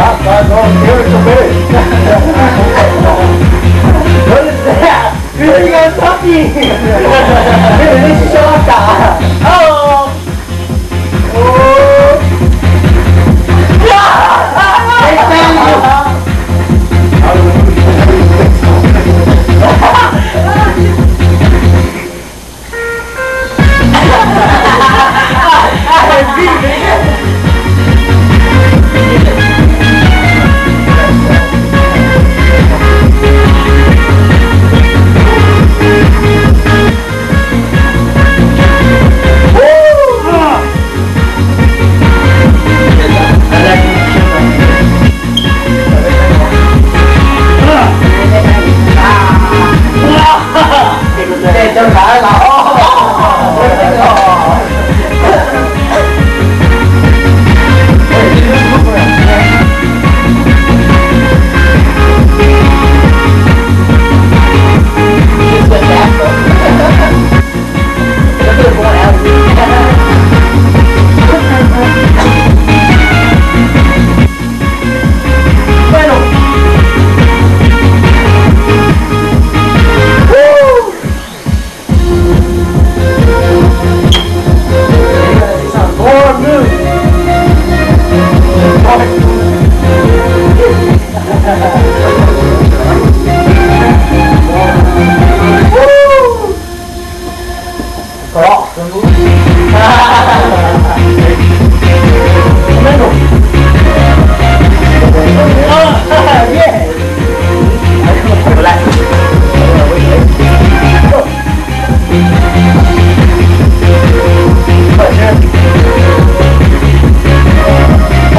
What is that? You're gonna stop me! You're gonna shut up! Oh! Oh! Hey, Sam!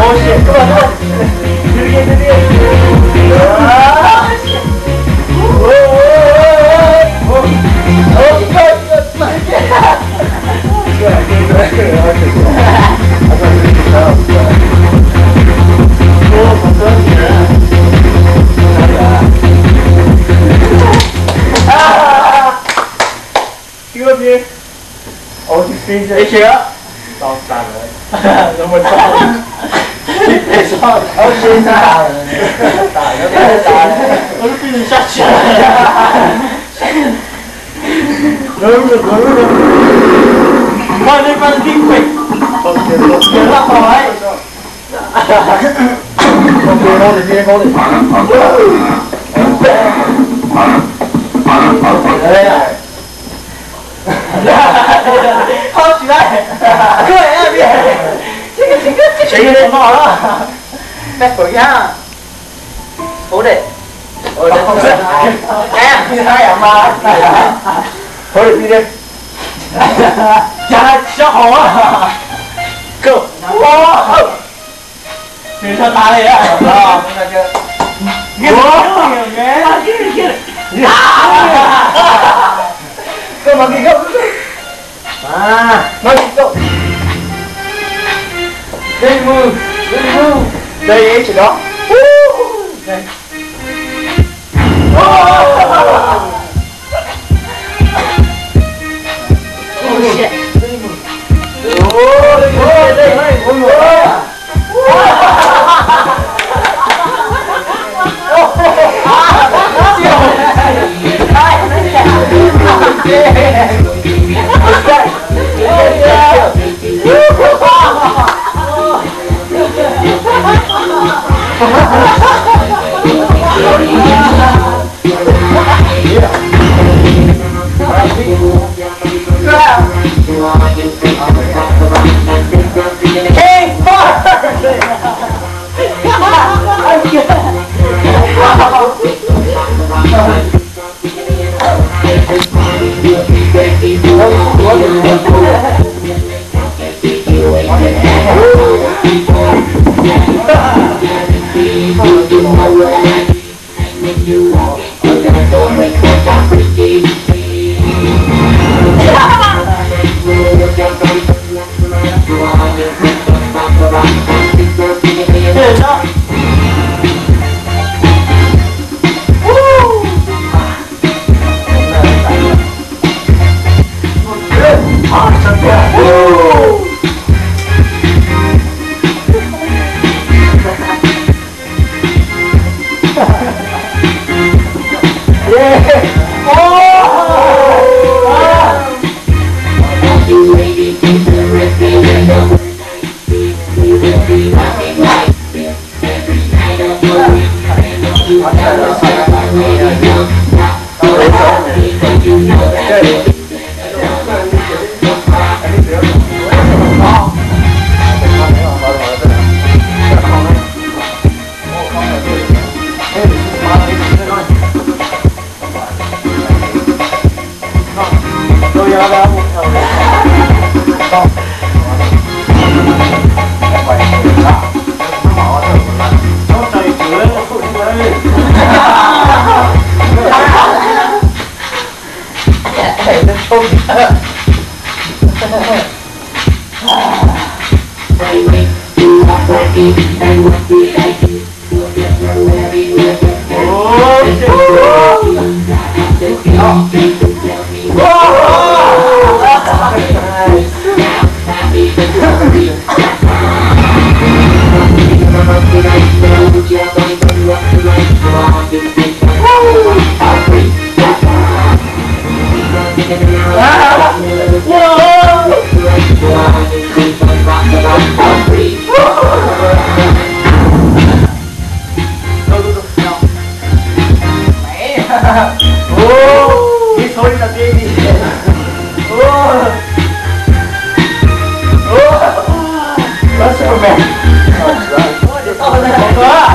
Oh shit, come on, come on. Do it again, do it again. Ah, shit. Whoa, whoa, whoa, whoa, whoa. Oh, good, good. Ua tsis tau tas lawm. Ua lub pij sab tsi. Ua li paj tij pem. Ua li paj tij pem. Không, chị đây. Không, chị đây. Chị đây. Chị đây. Bác của nhà. Ủa đây. Ủa đây. Cái à, cái à mà. Thôi đi đi. Chà, sao hổ á. Go. Wow. Nws tso tas li a. Ua, koj mas kij koj. Mas kij koj. Ready move, ready move. Đây, chỉ đó. Oh shit. Ôi, cái số đi tập đi đi. Ôi. Ôi. Ôi, Superman. Ôi, ôi, ôi.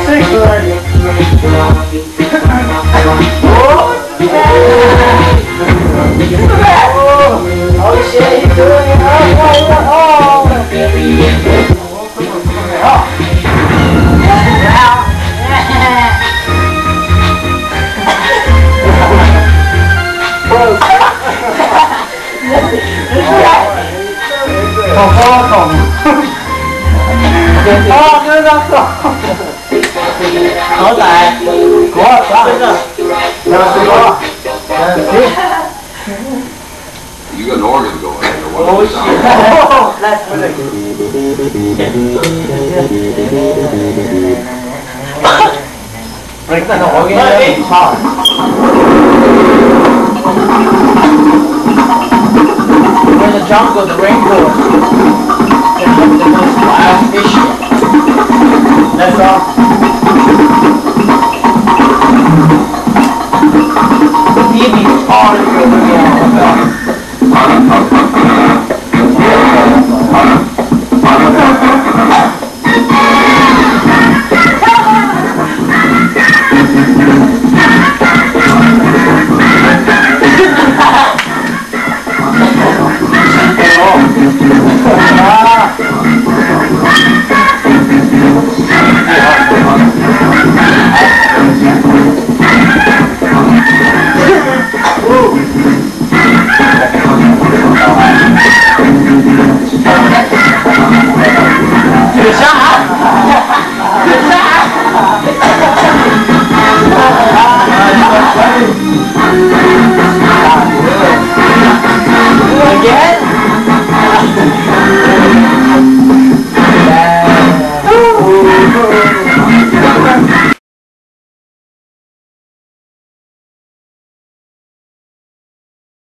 Six already. Oh, shit, he's doing it. Oh, oh, oh. Thov txhob kom. Thov txhob kom. Thov txhob kom. Thov txhob kom. You got an organ going. I don't know what it sounds like. Break the organ. We're in the jungle, the rainforest. The, the most wild fish. That's all.